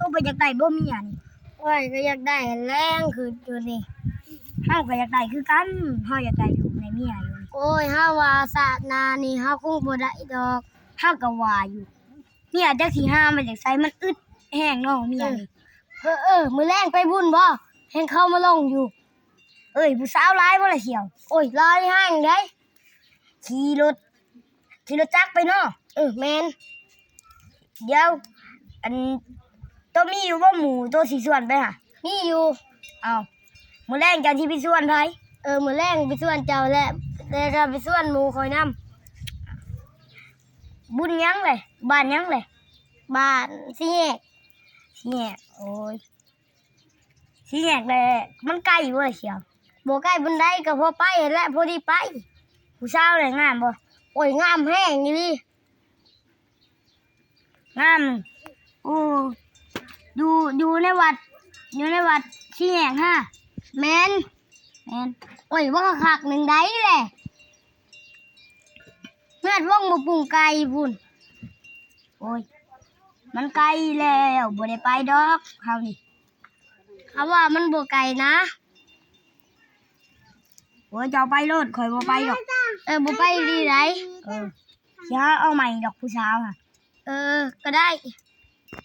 ບໍ່ຢາກໄດ້ບໍ່ເມຍນີ້? ໂອ້ຍ ກໍຢາກໄດ້ແຫຼະ ຄິດຢູ່ນີ້. ເຮົາກໍຢາກໄດ້ຄືກັນ ເຮົາຢາກໄດ້ລູກໃຫ້ເມຍຢູ່. ໂອ້ຍ ເຮົາວ່າຊາດໜ້ານີ້ເຮົາຄົງບໍ່ໄດ້ດອກ. ເຮົາກໍວ່າຢູ່ ເມຍຈັກຊິຫາມາຈາກໃສ ມັນອຶດແຮງເນາະເມຍນີ້. ເອີ ເອີ ມື້ແລງໄປບຸນບໍ່? ແຮງເຂົາມາລົງຢູ່. ເອີຍ ຜູ້ສາວຫຼາຍບໍ່ລະສ່ຽວ? ໂອ້ຍ ຫຼາຍແຮງໃດ໋. ຂີ່ລົດ ຂີ່ລົດຈັກໄປເນາະ. ເອີ ແມ່ນ. ດຽວ ອັນ ໂຕມີຢູ່ບໍ່ໝູ່ໂຕຊິຊວນໄປຫາ? ມີຢູ່. ເອົ້າ ມື້ແລງເຈົ້າຊິໄປຊວນໃຜ? ເອີ ມື້ແລງໄປຊວນເຈົ້າແຫຼະ ແລ້ວກໍໄປຊວນໝູ່ຂ້ອຍນຳ. ບຸນຫຍັງແຫຼະ? ບ້ານຫຍັງແຫຼະ? ບ້ານສີ່ແຍກ. ສີ່ແຍກ ໂອ້ຍ ສີ່ແຍກແຫຼະ ມັນໄກບໍ່ລະສ່ຽວ? ບໍ່ໄກປານໃດ ກໍພໍໄປຫັ້ນແຫຼະ ພໍດີໄປ. ຜູ້ສາວແຫຼະງາມບໍ່? ໂອ້ຍ ງາມແຮງອີ່ຫຼີ. ງາມ. ໂອ້ ຢູ່ ຢູ່ໃນວັດ ຢູ່ໃນວັດສີ່ແຍກຫາ? ແມ່ນ ແມ່ນ. ໂອ້ຍ ວ່າຄັກໜຶ່ງໃດແຫຼະ ເຮືອນວົງບໍ່ປຸງໄກພຸ້ນ. ໂອ້ຍ ມັນໄກແລ້ວ ບໍ່ໄດ້ໄປດອກເຮົານີ້. ເຂົາວ່າມັນບໍ່ໄກນະ. ໂອ້ຍ ເຈົ້າໄປໂລດ ຂ້ອຍບໍ່ໄປດອກ. ເອີ ບໍ່ໄປດີໃດ. ເອີ ຊິຫາເອົາໃໝ່ດອກຜູ້ສາວຫະ. ເອີ ກໍໄດ້.